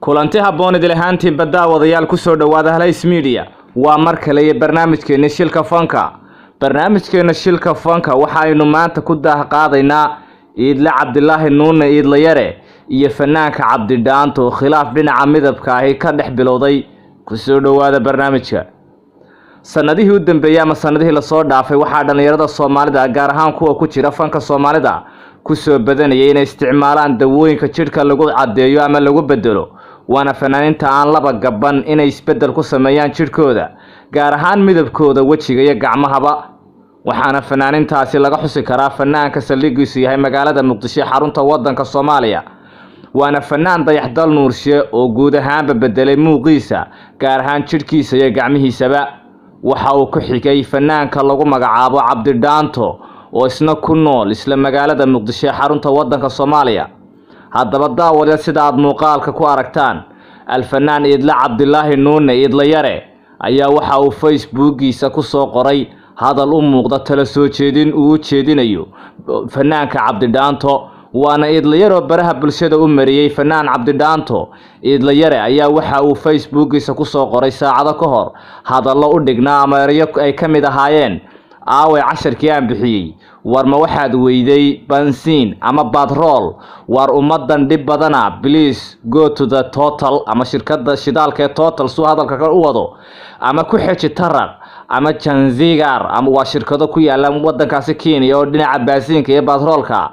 Kulanti habboon idil ahaantiinba daawadayaal, kusoo dhowaada Halays Media. Waa mar kale iyo barnaamijkeena Shilka Fanka. Barnaamijkeena Shilka Fanka waxaynu maanta ku daahqaadaynaa Iidle Cabdilaahi Nuune Iidlayare iyo fanaanka Cabdidhaanto oo khilaaf dhinaca midabka ahi ka dhex bilowday. Kusoo dhowaada barnaamijka. Sanadihii u dambeeyey ama sanadihii lasoo dhaafay, waxaa dhallinyarada Soomaalida, gaar ahaan kuwa ku jira fanka Soomaalida, kusoo badanayay inay isticmaalaan dawooyinka jidhka lagu caddeeyo ama lagu bedelo. Waana fanaaniinta aan laba gaban inay isbeddel ku sameeyaan jidhkooda, gaar ahaan midabkooda wejiga iyo gacmahaba. Waxaana fanaanintaasi laga xusi karaa fanaanka saldhigiisu yahay magaalada Muqdisho, xarunta waddanka Soomaaliya, waana fanaan Dayaxdal Nuurshe oo guud ahaanba bedelay muuqiisa, gaar ahaan jidhkiisa iyo gacmihiisaba. Waxa uu ku xigay fanaanka lagu magacaabo Cabdidhaanto oo isna ku nool isla magaalada Muqdisho ee xarunta waddanka Soomaaliya. Haddaba daawadayaal, sida aada muuqaalka ku aragtaan, alfanaan Iidle Cabdilaahi Nuune Iidlayare ayaa waxa uu Facebookiisa kusoo qoray hadal u muuqda tala soo jeedin uu u jeedinayo fanaanka Cabdidhaanto. Waana Iidlayare oo baraha bulshada u mariyey fanaan Cabdidhaanto. Iidlayare ayaa waxa uu Facebookiisa kusoo qoray saacado ka hor hadallo u dhignaa ama erayo ay ka mid ahaayeen: "Aaway casharkii aan bixiyey? War ma waxaad weyday bansiin ama batrool? War ummadan dhib badana. Please go to the Total ama shirkadda shidaalka ee Total," suu hadalka ka u wado, "ama ku xeji Taraq ama Janzigar," ama waa shirkado ku yaala wadankaasi Kenya oo dhinaca baasiinka iyo batroolka.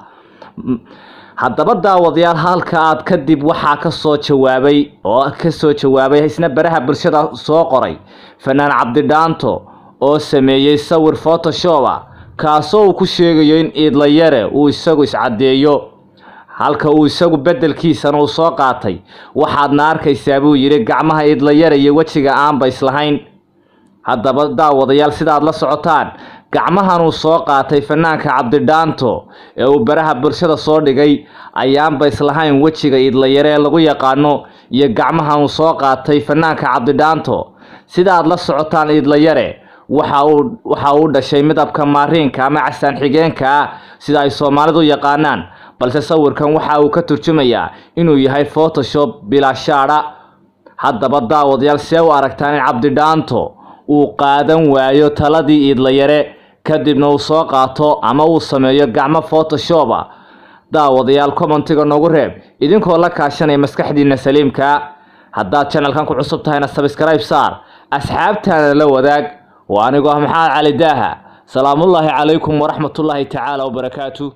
Haddaba daawadayaal, halka aad kadib waxaa kasoo jawaabay oo kasoo jawaabay, isna baraha bulshada soo qoray, fanaan Cabdidhaanto oo sameeyey sawir Photoshop ah, kaasoo uu ku sheegayo in Iidlayare uu isagu iscaddeeyo, halka uu isagu beddelkiisana uu soo qaatay. "Waxaadna arkaysaa," buu yidhi, "gacmaha Iidlayare iyo wejiga aanba islahayn." Haddaba daawadayaal, sidaad la socotaan, gacmahan uu soo qaatay fanaanka Cabdidhaanto ee uu baraha bulshada soo dhigay ayaanba islahayn wejiga Iidlayare ee lagu yaqaano iyo gacmahan uu soo qaatay fanaanka Cabdidhaanto. Sida aad la socotaan, Iidlayare waxa uu dhashay midabka maariinka ama casaan xigeenka ah, sida ay Soomaalidu yaqaanaan, balse sawirkan waxa uu ka turjumayaa inuu yahay Photoshop bilaa shaadha. Haddaba daawadayaal, see u aragtaan in Cabdidhaanto uu qaadan waayo taladii Iidlayare, kadibna uu soo qaato ama uu sameeyo gacmo Photoshop ah? Daawadayaal, commentiga noogu reeb idinkoo la kaashanaya maskaxdiina saliimka. Haddaad channelkan ku cusub tahayna, subscribe saar, asxaabtaana la wadaag. Waa anigoo ah Maxamed Cali Daaha. Salaamullaahi calaykum waraxmatullaahi tacaala wabarakaatu.